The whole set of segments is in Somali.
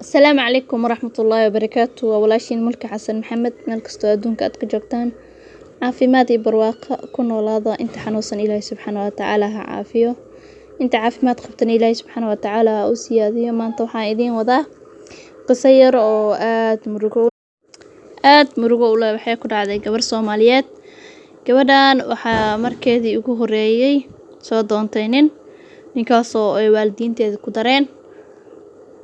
Asalaamu calaykum waraxmatullaahi wabarakaatu. Waa walaashiin Mulki Xasan Maxamed. Meel kastoo adduunka aad ka joogtaan, caafimaad iyo barwaaqo ku noolaada. Inta xanuunsan Ilaahay subxaana wa tacaala ha caafiyo, inta caafimaad qabtana Ilaahay subxaana wa tacaala ha u siyaadiyo. Maanta waxaan idiin wadaa qiso yar oo aad murugo u leh. Waxay ku dhacday gabar Soomaaliyeed. Gabadhan waxaa markeedii ugu horeeyay soo doontay nin, ninkaasoo ay waalidiinteeda ku dareen.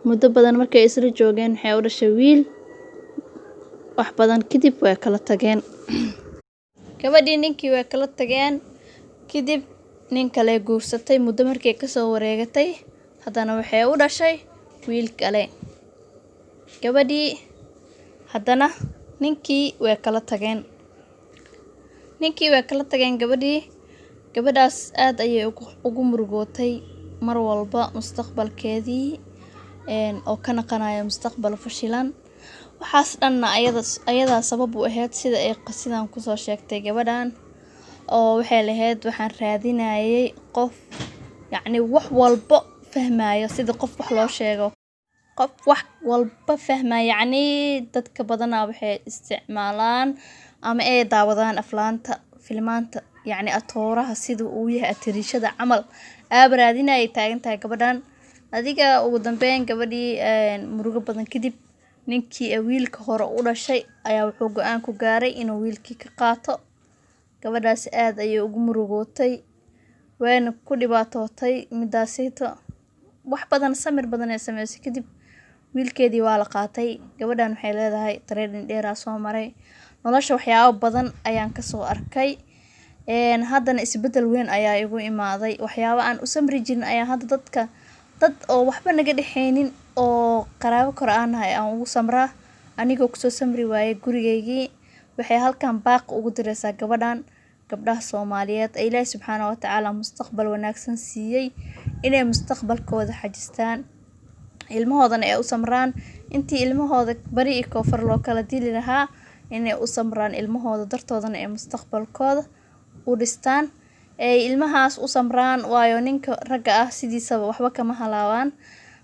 Muddo badan markay isla joogeen, waxay u dhashay wiil. Wax badan kadib way kala tageen gabadhii, ninkii way kala tageen. Kadib nin kale guursatay. Muddo markay kasoo wareegatay, haddana waxay u dhashay wiil kale gabadhii. Haddana ninkii way kala tageen, ninkii way kala tageen gabadhii. Gabadhaas aad ayay ugu murugootay mar walba mustaqbalkeedii oo ka naqanaya mustaqbal fashilan. Waxaas dhanna ayada ayadaa sabab u ahayd, sida ay qisidan kusoo sheegtay gabadhan, oo waxay lahayd: "Waxaan raadinayay qof, yacni, wax walbo fahmayo, sida qof wax loo sheego, qof wax walba fahmaya." Yacni dadka badanaa waxay isticmaalaan ama ay daawadaan aflaanta, filmaanta, yacni atooraha sida uu yahay, atariishada camal aaba raadinayay taagan tahay gabadhan. Adiga ugu dambeyn gabadhii, murugo badan kadib, ninkii wiilka hore u dhashay ayaa wuxuu go-aan ku gaaray inuu wiilkii ka qaato. Gabadhaas aad ayay ugu murugootay, wayna ku dhibaatootay midaasayto. Wax badan, samir badan ay sameysay kadib, wiilkeedii waa la qaatay. Gabadhan waxay leedahay: "Training dheeraa soo maray nolosha, waxyaabo badan ayaan kasoo arkay, haddana isbedel weyn ayaa igu imaaday. Waxyaabo aan u samri jirin ayaa hadda dadka, dad oo waxba naga dhexeynin oo qaraabo kor aan nahay, aan ugu samraa, anigoo kusoo samri waayay gurigeygii." Waxay halkan baaq ugu direysaa gabadhan gabdhaha Soomaaliyeed ee Ilaahay subxaana wa tacaala mustaqbal wanaagsan siiyey inay mustaqbalkooda xajistaan, ilmahoodana ay u samraan. Intii ilmahooda bari iyo koonfur loo kala dili lahaa, inay u samraan ilmahooda dartoodana ay mustaqbalkooda u dhistaan, ay ilmahaas u samraan. Waayo, ninka ragga ah sidiisaba waxba kama halaabaan.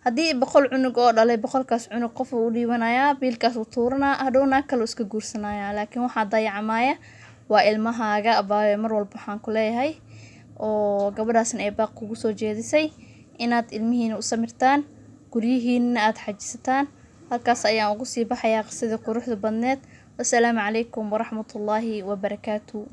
Haddii 100 cunug oo dhalay, 100-kaas cunug qof uu u dhiibanayaa, biilkaas uu tuuranaa, hadhow naag kale uu iska guursanayaa, laakiin waxaa dayacmaya waa ilmahaaga. Abaayo, mar walba waxaan ku leeyahay, oo gabadhaasna ay baaq kugu soo jeedisay, inaad ilmihiina u samirtaan, guryihiina aad xajisataan. Halkaas ayaan ugu sii baxayaa qisadii quruxda badneed. Wasalaamu calaykum waraxmatullaahi wabarakaatu.